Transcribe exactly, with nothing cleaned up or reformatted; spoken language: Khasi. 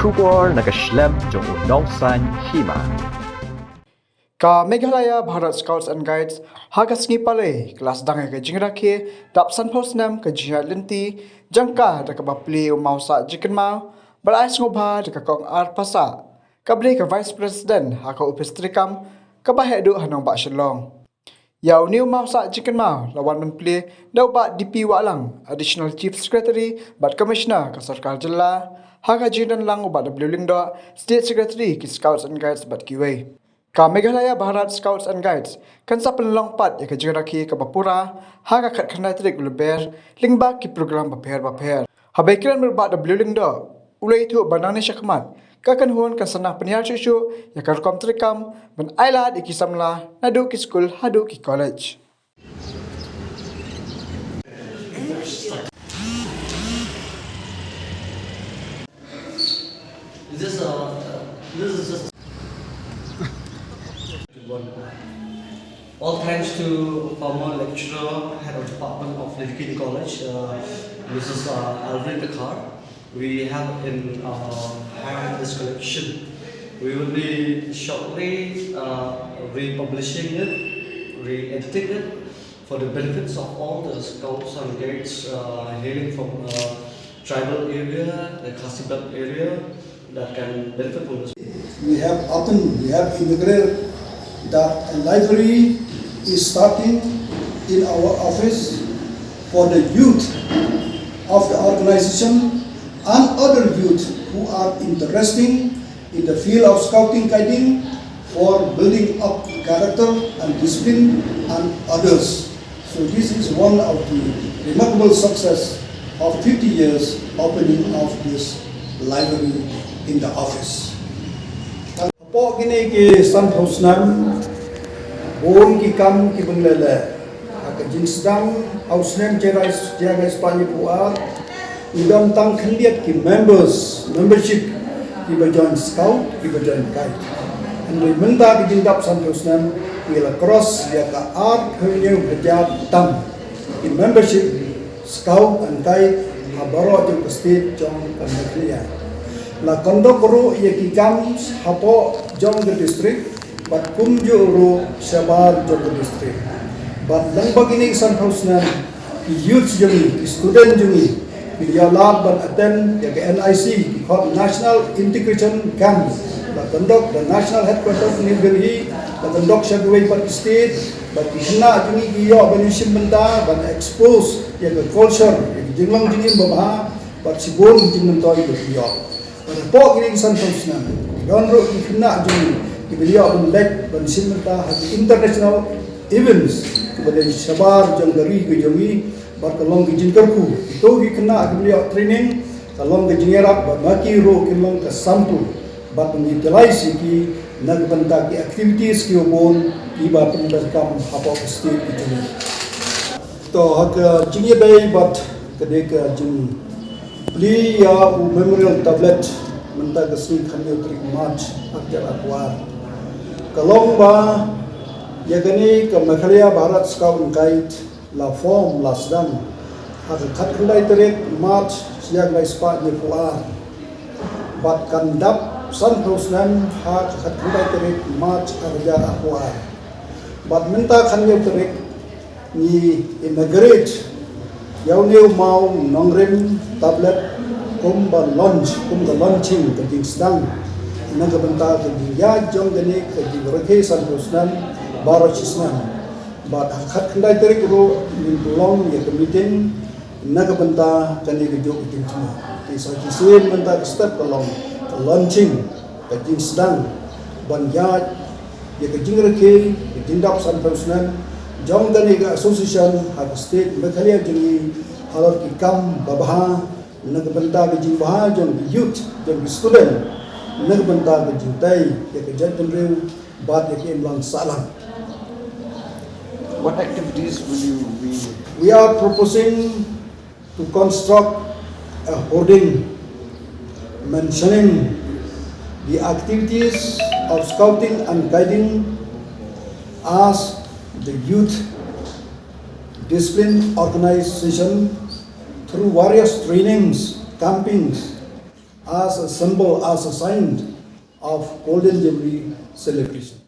Khubor na ka shlem jong u nongsan hima. Ka Meghalaya Bharat Scouts and Guides ha ka sngi Palei ka la sdang ïa ka jingrakhe dap sanphew snem ka jingïaid lynti jong ka da kaba plie u mawsah jingkynmaw ba la ai sngewbha da ka Kong R Passah, kaba dei ka Vice President ha ka ophis treikam kaba heh duh ha nongbah Shillong. Ïa une u mawsah jingkynmaw la wan ban plie da u Bah D P Wahlang, Additional Chief Secretary bad Commissioner ka Sorkar Jylla, ha ka jingdon lang u Bah W Lyngdoh, State Secretary ki Scouts and Guides bad kiwei. Ka Meghalaya Bharat Scouts and Guides kan sa pynlong pat ïa ka jingrakhe kaba pura ha ka khatkhyndai tarik u Lber lyngba ki program bapher bapher. Haba ïakren bad u Bah W Lyngdoh, u la ïathuh ba nangne shakhmat ka kynhun kan sa nang pynïar shuh shuh ïa ka rukom treikam ban ailad ïa ki samla naduh ki skul haduh ki college. Is this, uh, uh, this is just one. All thanks to former lecturer, head of department of Lady Queen College, uh, Missus uh, Alvin Dkhar. We have in our hand this collection. We will be shortly uh, republishing it, re-editing it for the benefits of all the scouts and guides uh, hailing from uh, tribal area, the Khasi belt area that can benefit from this. We have opened, we have inaugurated that a library is starting in our office for the youth of the organization and other youth who are interesting in the field of scouting guiding for building up character and discipline and others. So this is one of the remarkable success of fifty years opening of this library in the office. Hapoh kine ki sanphew snem, bun ki kam ki bun lele. Ha ka jingsdang ha u snem January, January spah hynñiewphew ar, ngi don tang khyndiat ki members, membership, kiba join scout, kiba join guide. Hynrei mynta ka jingdap sanphew snem, ngi la cross ïa ka arphew hynñiew hajar tam ki membership scout and guide ha baroh jong ka state jong ka Meghalaya. La conduct ruh ïa ki kam hapoh jong ka district, bad kumjuh ruh shabar jong ka district. Bad lyngba kine ki sanphew snem, ki youth jong ngi, ki student jong ngi, ki la ïoh lad ban attend ïa ka N I C, ki khot National Integration Camp, la conduct da National Headquarters New Delhi, la conduct sha kiwei pat ki state, bad ki khynnah jong ngi ki ïoh ban ïashim bynta, ban expose ïa ka culture, ïa ka jinglong jingim babha, bad shibun ki jingmyntoi kiba ki ïoh. Bad hapoh kine ki sanphew snem, ki don ruh ki khynnah jong ngi kiba la ïoh ban leit ban shim bynta ha ki international events kiba dei shabar jong ka ri ka jong ngi, bad ka long ka jingkyrkhu. Kito ki khynnah kiba la ïoh training, ka long ka jingïarap, bad ma ki ruh kin long ka sample, bad ban utilize ïa ki na ka bynta ki activities kiba bun kiba pyndonkam hapoh ka state ka jong ngi. To, ha ka jingïadei bad ka dei ka jingplie ïa u memorial tablet mynta ka sngi khathynñiew tarik March arhajar arphew ar. Ka long ba ïa kane ka Meghalaya Bharat Scout and Guide la form, la sdang ha ka khatkhyndai tarik March shihajar khyndai spah hynñiewphew ar. Bad kan dap sanphew snem ha ka khatkhyndai tarik March arhajar arphew ar. Bad mynta khathynñiew tarik ngi inaugurate ïa une u mawnongrim tablet kum ba launch, kum ka launching, ka jingsdang na ka bynta ka jingïaid jong kane ka jingrakhe sanphew snem baroh shi snem. Bad ha ka khatkhyndai tarik ruh ngin pynlong ïa ka meeting na ka bynta kane kajuh ka jingthmu. Te sa shisien mynta ka step ka long ka launching, ka jingsdang ban ïaid ïa ka jingrakhe, ka jingdap sanphew snem jong kane ka association ha ka state Meghalaya jong ngi, halor ki kam babha na ka bynta ka jingbha jong ki youth, jong ki student, na ka bynta ka jingtei ïa ka jaitbynriew bad ïa ka imlang sahlang. What activities will you be? We are proposing to construct a hoarding mentioning the activities of scouting and guiding as the youth discipline organization through various trainings, campings, as a symbol, as a sign of Golden Jubilee celebration.